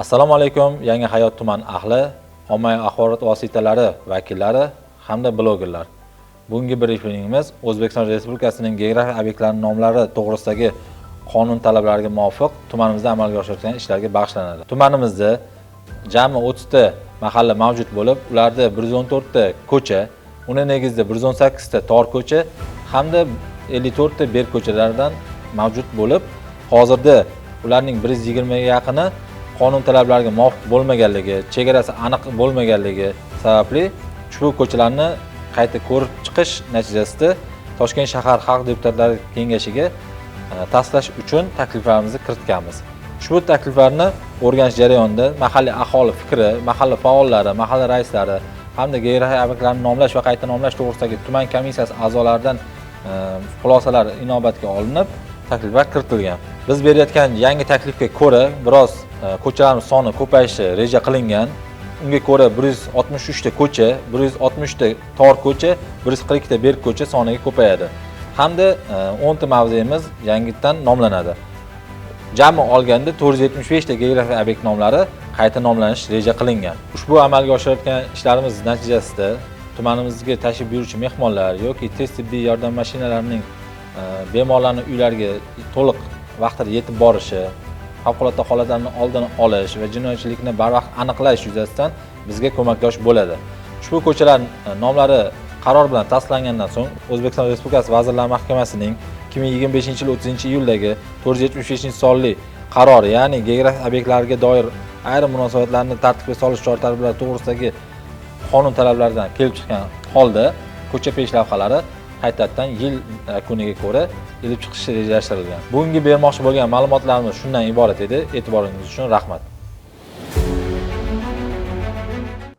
Assalomu alaykum, Yangi Hayot tuman ahli, ommaviy axborot vositalari vakillari hamda blogerlar. Bugungi brifingimiz O'zbekiston Respublikasining geografik obyektlarining nomlari to'g'risidagi qonun talablariga muvofiq tumanimizda amalga oshirayotgan ishlarga bag'ishlanadi. Tumanimizda jami 30 ta mahalla mavjud bo'lib, ularda 114 ta ko'cha, uni negizida 118 ta tor ko'cha hamda 54 ta berk ko'chalardan mavjud bo'lib, hozirda ularning 120 ga yaqini qonun talablariga muvofiq bo'lmaganligi, chegarasi aniq bo'lmaganligi sababli ushbu ko'chalarni qayta ko'rib chiqish natijasida Toshkent shahar xalq deputatlari kengashiga tasdiqlash uchun takliflarimizni kiritganmiz. Ushbu takliflarni o'rganish jarayonida mahalliy aholi fikri, mahalla faollari, mahalla raislari hamda geografik obyektlarni nomlash va qayta nomlash to'g'risidagi tuman komissiyasi a'zolaridan xulosalar inobatga olinib, takliflar kiritilgan. Biz berayotgan yangi taklifga ko'ra biroz ko'chalarimiz soni ko'payishi reja qilingan. Unga ko'ra 163 ta ko'cha, 160 ta tor ko'cha, 142 ta berk ko'cha soniga ko'payadi. Hamda 10 ta mavzemiz yangitdan nomlanadi. Jami olganda 475 ta geografik obyekt nomlari qayta nomlanish reja qilingan. Ushbu amalga oshirayotgan ishlarimiz natijasida tumanimizga tashrif buyuruvchi mehmonlar yoki tez tibbiy yordam mashinalarining bemorlarning uylariga to'liq vaqtida yetib borishi, favqulodda holatlarni oldini olish va jinoyatchilikni barvaqt aniqlash yuzasidan bizga ko'makdosh bo'ladi. Ushbu ko'chalar nomlari qaror bilan tasdiqlangandan so'ng O'zbekiston Respublikasi Vazirlar Mahkamasining 2025-yil 30-iyuldagi 475-sonli qarori, ya'ni geografik obyektlarga doir ayrim munosabatlarni tartibga solish chora-tadbirlari to'g'risidagi qonun talablaridan kelib chiqqan holda ko'cha peshlavhalari qaytadan yil yakuniga ko'ra ilib chiqishi rejalashtirilgan. Bugungi bermoqchi bo'lgan ma'lumotlarimiz shundan iborat edi. E'tiboringiz uchun rahmat.